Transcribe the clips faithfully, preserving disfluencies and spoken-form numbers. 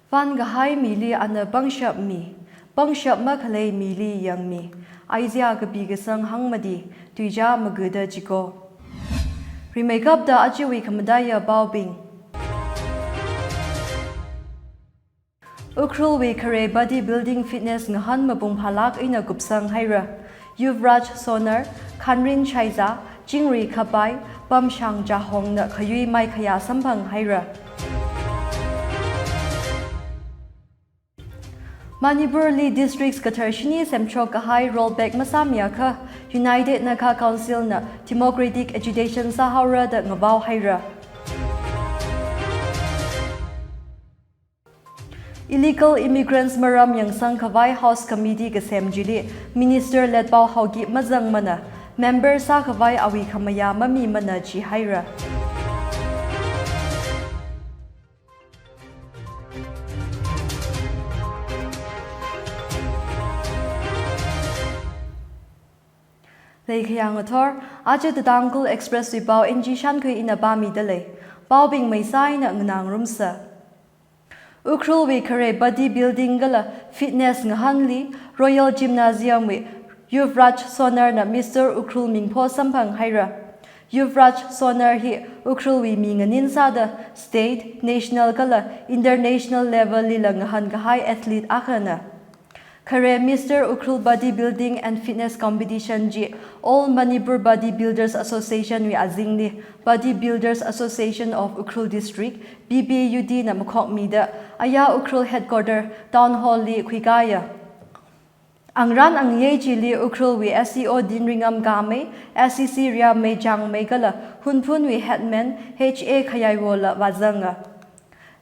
Vānkahai mili ana pangshap mi, pangshap makhalei mili yangmi. Isaiah kapi kasang hangmati, tuija magada chiko. Rimeikapta ajawui khamataiya paobing. Ukhrulwui khare body building fitness ngahān mapung phālāk eina kupsang haira. Yuvraj Sonar, Khanrin Shaiza, Chingri Khapai, Pamshang Jahongna khayui maikhayā samphang haira. Manipurli districts kathar shini semshok kahai rollback masāmiakha United Naga Council na democratic agitation sāhaora da ngavao haira. Illegal immigrants maram yangsang khavai House Committee kasem chili Minister Letpao Haokip mazangmana, member sākhavai awui khamayā mamimana chi haira. Leikhayang athor, aja The Tangkhul Express wui pao N G Shankhui ina pāmida lei. Paobing maisā eina nganāngarumsa. Ukhrulwui khare body building kala fitness ngahānli Royal Gymnasium wui Yuvraj Sonar na Mister Ukhrul mingpho samphang haira. Yuvraj Sonar hi Ukhrulwui mi nganin sāda state, national kala international level lila ngahān kahai athlete akhana. Khare Mister Ukhrul Body Building and Fitness Competition chi All Manipur Body Builders Association wui azingli Body Builders Association of Ukhrul District, B B U D na makhokmida aya Ukhrul Headquarter Town Hall li khuikāya. Angran angayei chili Ukhrulwui S E O Dinringam Kamei, S E C Riamei Changmei kala Hunphunwui Headman H A Khayaiwola vāzanga.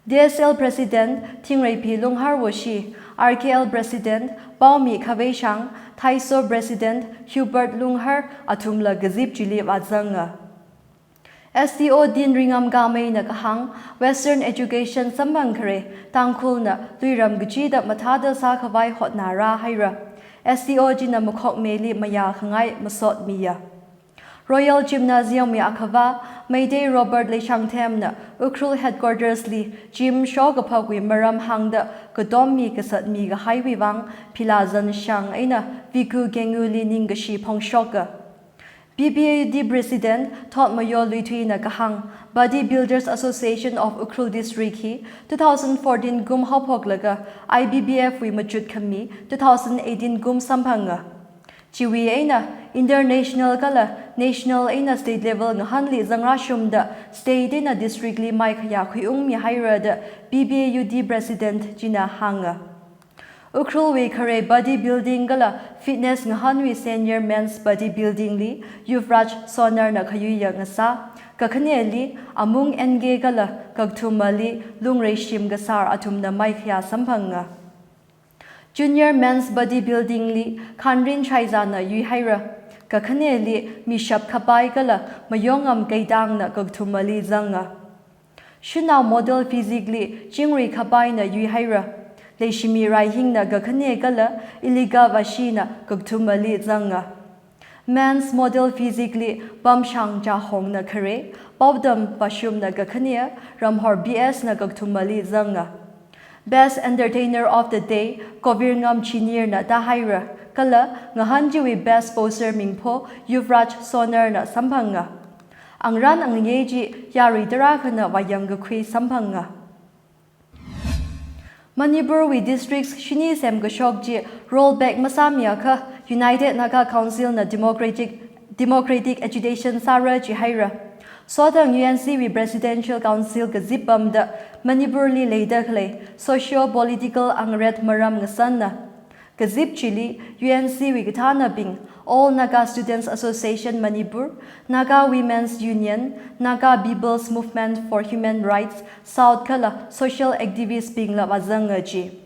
D S L President Thingreiphi Lunghar Woshi, R K L President Paomi Khaveishang, Thaiso President Hubert Lunghar athumla kazip chili vāzanga. S E O Dinringam Kameina kahāng, Western education samphang khare Tangkhulna luiram kachida mathāda sākhavai hotnārā haira. S E O china makhokmeili mayā khangai masotmiya. Royal Gymnasium wui akhava, Meitei Robert Leishangthemna Ukhrul Headquarters li gym shokaphakwui maram hāngda katom mi kasat mikahaiwui vang philā zanshang eina Viku Kenguli ningkashi phongshoka. B B U D President Thotmayo Luithuina kahāng, Body Builders Association of Ukhrul District hi two thousand fourteen kum haophoklaga I B B F wui machut khami two thousand eighteen kum samphanga. Chiwui eina international kala national eina state level ngahānli zangrāshungda state eina district li maikhayā khuiungmi haira da B B U D President china hānga. Ukhrulwui khare body building kala fitness ngahānwui senior men's body building li Yuvraj Sonarna khayuiya ngasā, kakhaneli Amung N K kala kakthumali Lungreishim Kasar athumna maikhayā samphanga. Junior men's body building li Khanrin Shaizana yuihaira, kakhaneli Mishap Khapai kala Mayongam Keitangna kakthumali zanga. Shanao model physique li Chingri Khapaina yuihaira, Leishimi Raihingna kakhane kala Iliga Vashina kakthumali zanga. Men's model physique li Pamshang Jahongna khare, Paodam Vashumna kakhane, Ramhor B S na kakthumali zanga. Best Entertainer of the Day, Kovirngam Chinirna tāhaira, kala ngahān chiwui Best Poser mingpho Yuvraj Sonarna samphanga. Angran angayei chi yarui tarākhana vāyang kakhui samphanga. Manipurwui districts shini semkashok chi rollback masāmiakha United Naga Council na democratic, democratic agitation sāra jihaira. Sothang U N C wui Presidential Council kazip pamda Manipurli leida khalei socio-political unrest maram ngasanna. Kazip chili U N C wui kathānabing, All Naga Students Association Manipur, Naga Women's Union, Naga People's Movement for Human Rights, South kala social activist bingla vāzanga ji.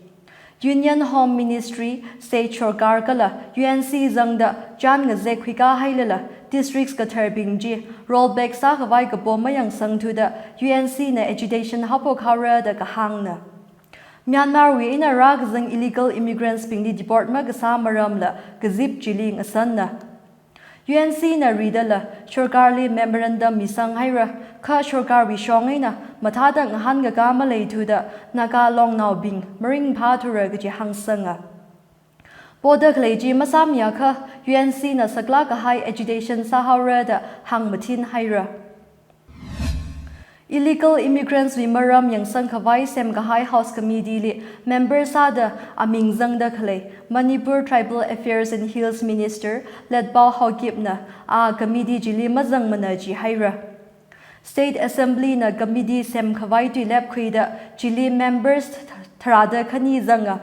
Union Home Ministry, State Sorkar kala U N C zangda chān ngazek khuikā hailala districts katharbing chi rollback sākhavai kapo mayangsangthuda U N C na agitation haophok haora da kahāngna. Myanmar wui eina rākazang illegal immigrants bingli deport makasā maramla kazip chili ngasanna. U N C na ridala sorkarli memorandum misang haira, kha sorkarwui shong eina mathāda ngahānkakā maleithuda Naga longnaobing maringphāthura kaji hāngsanga. Poda khalei chi masāmiakha U N C na saklāk kahai agitation sāhaora da hāngmathin haira. Illegal immigrants wui maram yangsang khavai semkahai House Committee li member sāda aming zangda khalei Manipur Tribal Affairs and Hills Minister Letpao Haokip na a committee chili mazangmana ji haira. State Assembly na committee semkhavai tuilep khuida chili members tharāda khani zanga.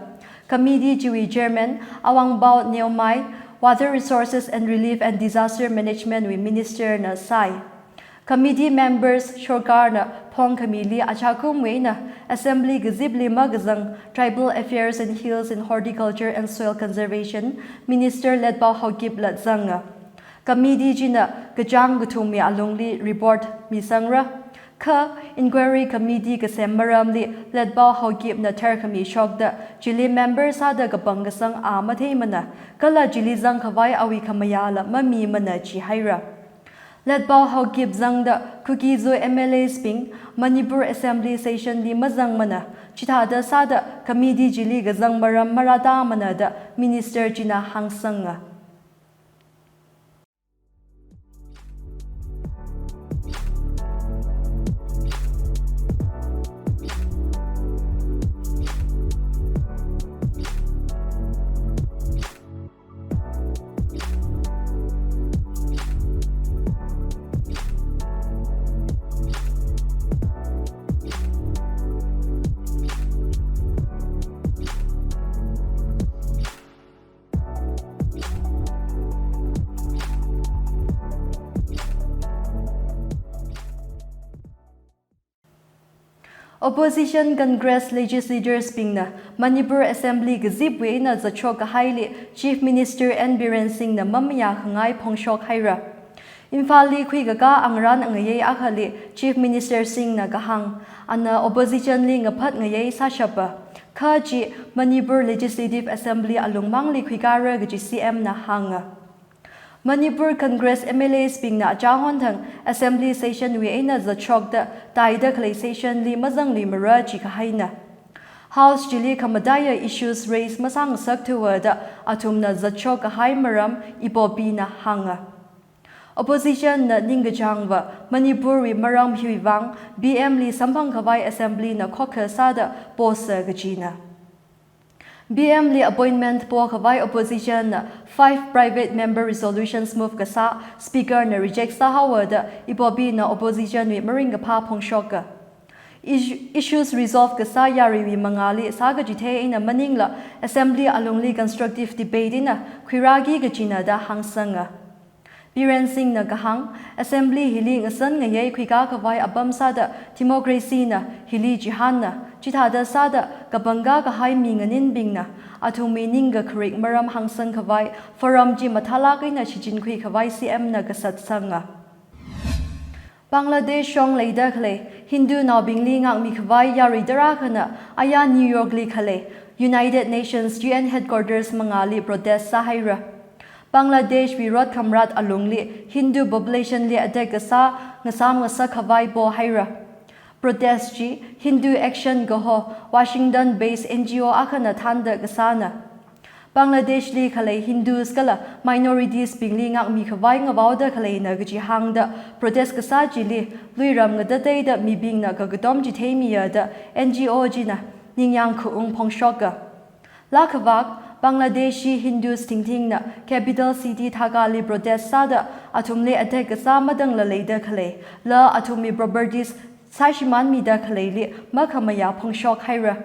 Committee chiwui chairman Awangbao Neomai, Water Resources and Relief and Disaster Management wui minister na sai. Committee members sorkarna phongkhamili achākumwui eina Assembly kazipli makazang Tribal Affairs and Hills and Horticulture and Soil Conservation Minister Letpao Haokip la zanga. Committee china kachāng kathumwui alungli report misangra. Kha inquiry committee kasem maramli Letpao Haokip na tharkhami shokda chili member sāda kapangkasang a matheimana, kala chili zangkhavai awui khamayāla mamimana ji haira. Letpao Haokip zangda Kuki-Zo M L As bing Manipur Assembly Session li mazangmana, chithāda sāda committee chili kazang maram marātāmana da minister china hāngsanga. Opposition Congress legislators bingna Manipur Assembly kazipwui eina zatshok kahaili Chief Minister N Biren Singh na mamayākhangai phongshok haira. Imphalli khuikakā angarān angayei akhali Chief Minister Singh na kahāng, ana opposition li ngaphat ngayei sāshapa, kha chi Manipur Legislative Assembly alungmangli khuikāra kaji C M na hānga. Manipur Congress M L As bingna achāhon thang Assembly Session wui eina zatshokda taida khalei session li mazangluimara jikahaina. House chili khamataiya issues raise masāngasakthuwa da athumna zatshok kahai maram Ibobi na hānga. Opposition na ningkachāngva Manipur wui maram hiwui vang B M li samphang khavai Assembly na khokkha sāda posa kajina. B M li appointment pokhavai opposition na five private member resolutions move kasā Speaker na reject sāhaowa da Ibobi na opposition wui maringkaphā phongshoka. Is-, issues resolve kasā yaruiwui mangāli sākachithei eina maningla Assembly alungli constructive debate eina khuirāki kajina da hāngsanga. Biren Singh na kahāng, Assembly hili ngasan ngayei khuikā khavai apam sāda democracy na hili chihānna, chithāda sāda kapangkā kahai mi nganinbingna athumwui ningkakharik maram hāngsang khavai forum chi mathālāk eina shichinkhui khavai C M na kasat sanga. Bangladesh shong leida khalei Hindu naobingli ngākmi khavai yarui tarākhana aya New York li khalei United Nations U N headquarters mangāli protest sāhaira. Bangladesh wui rot khamrat alungli Hindu population li attack kasā ngasām ngasak khavai pohaira. Protest chi Hindu Action kaho Washington based N G O akhana thānda kasāna. Bangladesh li khalei Hindus kala minorities bingli ngākmi khavai ngavaoda khaleina kaji hāngda protest kasā chili luiram ngatateida mibingna kakatom chitheimiya da N G O china ningyāng khaung phongshoka. Laa khavak, Bangladeshi Hindus thingthingna capital city Dhaka li protest sāda athumli attack kasā matangla leida khalei, la athumwui properties saishimānmida khaleili makhamayā phongshok haira.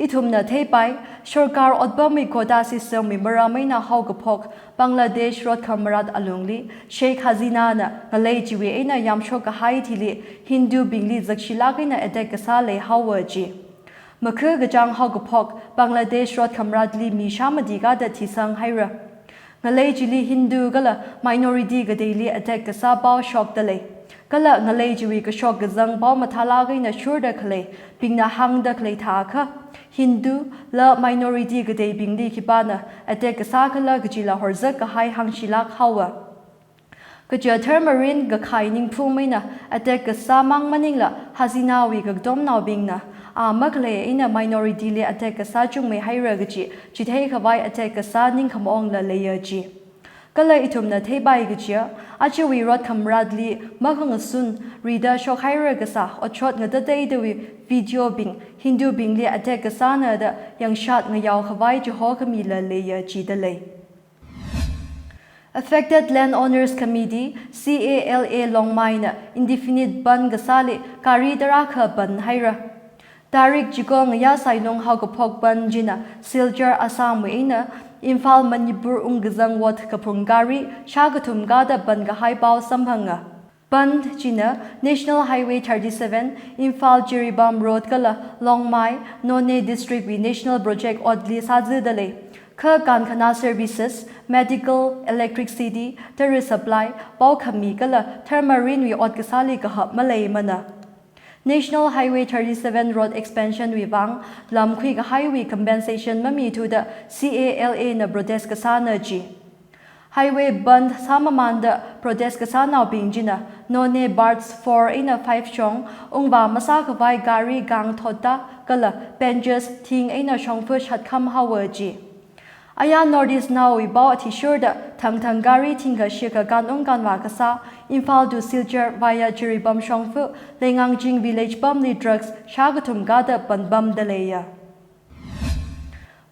Ithumna theipai, sorkar otpamwui quota system wui maram eina haokaphok Bangladesh rot khamarat alungli Sheikh Hasina na ngalei chiwui eina yamshok kahai thili Hindu bingli zakshilāk eina attack kasā leihaowa ji. Makha kachāng haokaphok Bangladesh rot khamaratli mi shāmati kada thisang haira. Ngalei chili Hindu kala minority kateili attack kasā pao shokda lei. Kala ngalei chiwui kashok kazang pao mathālāk eina shurda khalei bingna hāngda khalei thākha, Hindu la minority kateibingli khipāna attack kasā khala kajila horzak kahai hāngshilāk haowa. Kaja tharmarin kakhai ningphum eina attack kasā mang maningla, Hasinawui katomnaobingna, a makhalei eina minority li attack kasā chungmei haira kaji chithei khavai attack kasā ningkhamaongla leiya ji. Kala ithumna theipai kajiya, ajawui rot khamratli makhangasun rida shokhaira kasā otshot ngatateidawui video bing Hindu bingli attack kasāna da yangshat ngayao khavai chihokhamila leiya jida lei. Affected Landowners Committee, C A L A Longmai na indefinite bandh kasāli gari tarākha bandh haira. Tarik chiko ngayā sainung haokaphok bandh china Silchar Assam wui eina Imphal Manipur ungkazang ot kaphung gari shākathum kāda bandh kahai pao samphanga. Bandh china National Highway thirty-seven, Imphal Jiribam Road kala Longmai, Noney District wui National Project otli sāzida lei. Kha kankhana services, medical, electricity, tara supply, paokhami kala tharmarinwui ot kasāli kahap maleimana. National Highway thirty-seven road expansion wui vang lam khuikahaiwui compensation mamithuda C A L A na protest kasāna ji. Highway bandh sāmamanda protest kasānaobing china Noney Barge four eina five shong ungvā masākhavai gari kangthot ta kala benches thing eina shongfa shatkham haowa ji. Aya North East naowui pao athishurda thangthang gari thingkha shikha kanung kanvā kasā Imphal to Silchar via Jiribam shongfa Leingangjing village pamli trucks shākathum kāda bandh pamda leiya.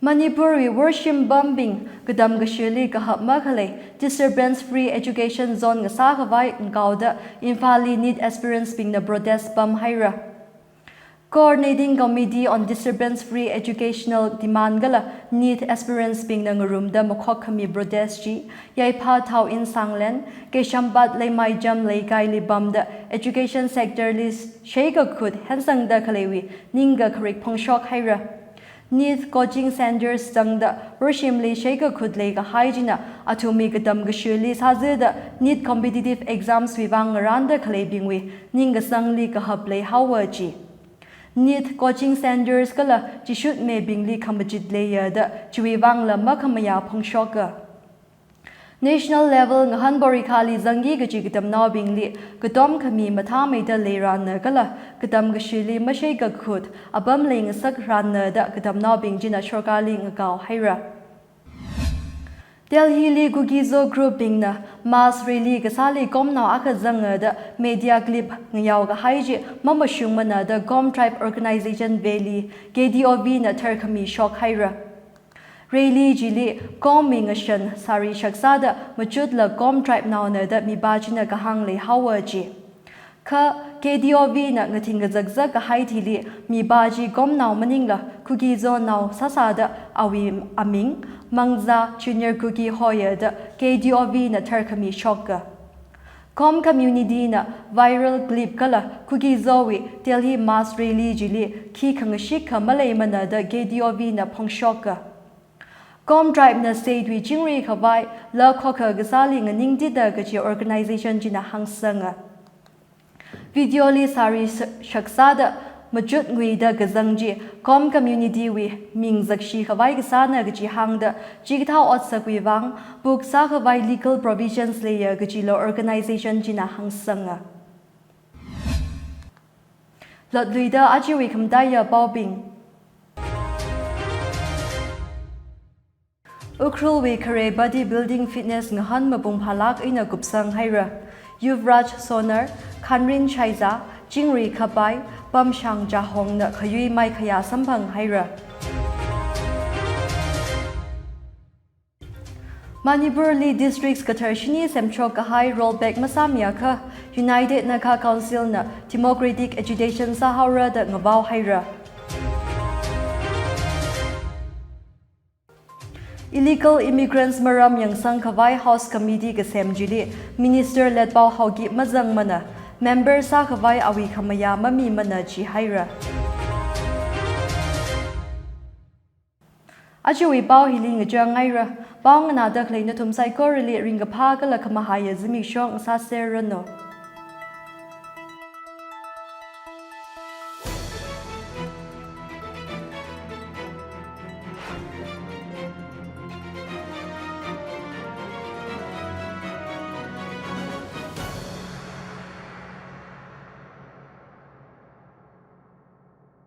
Manipurwui worshim pambing katam kashili kahap makhalei disturbance free education zone ngasākhavai ngakaoda Imphalli NEET aspirants bingna protest pam haira. Coordinating Committee on Disturbance Free Educational Demand kala NEET aspirants bingna ngarumda makhokkhami protest chi Yaipha Thao Insanglen, Keishampat Leimaijam Leikaili pamda education sector li sheikakhut hensangda khaleiwui ningkakharik phongshok haira. NEET coaching centres zangda worshimli sheikakhut leikahai china athumwui katam kashili sāzida NEET competitive exams wui vang ngaranda khaleibingwui ningkasangli kahap leihaowa ji. NEET coaching centres kala chishutmibingli khamachit leiya da chiwui vangla makhamayā phongshoka. National level ngahān porikhali zangki kaji katamnaobingli katom khami mathāmeida leirana kala katam kashili masheikakhut apam leingasakranna da katamnaobing china sorkarli ngakao haira. Delhili Kuki-Zo group bingna mass rally kasāli Komnao akha zanga da media clip ngayao kahai chi mamashungmana da Kom Tribe Organization valley, K T O V na tharkhami shok haira. Rally chili Komwui ngashan sari shaksāda machutla Kom tribe naona da mipā china kahāng leihaowa ji. Kha K T O V na ngathing kazakzak kahai thili mipā chi Komnao maningla Kuki-Zo nao sāsāda awui aming Mangza Junior Kuki hoya da K T O V na tharkhami shoka. Kom community na viral clip kala Kuki-Zowui Delhi mass rally chili khi khangashikha maleimana da K T O V na phongshoka. Kom tribe na state wui chingri khavai la khokha kasāli nganingtida kaji organization china hāngsanga. Video li sari sh-, shaksāda machut nguida kazang chi Kom community wui ming zakshi khavai kasāna kaji hāngda chikathā otsakwui vang book sākhavai legal provisions leiya kajila organization china hāngsanga. Lotluida ajawui khamataiya paobing. Ukhrulwui khare body building fitness ngahān mapung phālāk eina kupsang haira. Yuvraj Sonar, Khanrin Shaiza, Chingri Khapai, Pamshang Jahongna khayui maikhayā samphang haira. Manipurli districts kathar shini semshok kahai rollback masāmiakha United Naga Council na democratic agitation sāhaora da ngavao haira. Illegal immigrants maram yangsang khavai House Committee kasem chili Minister Letpao Haokip mazangmana, member sākhavai awui khamayā mamimana ji haira. Ajawui pao hili ngachang haira. Pao nganāda khalei nathum saikorali ringkaphā kala khamahaiya zimiksho sāserranu.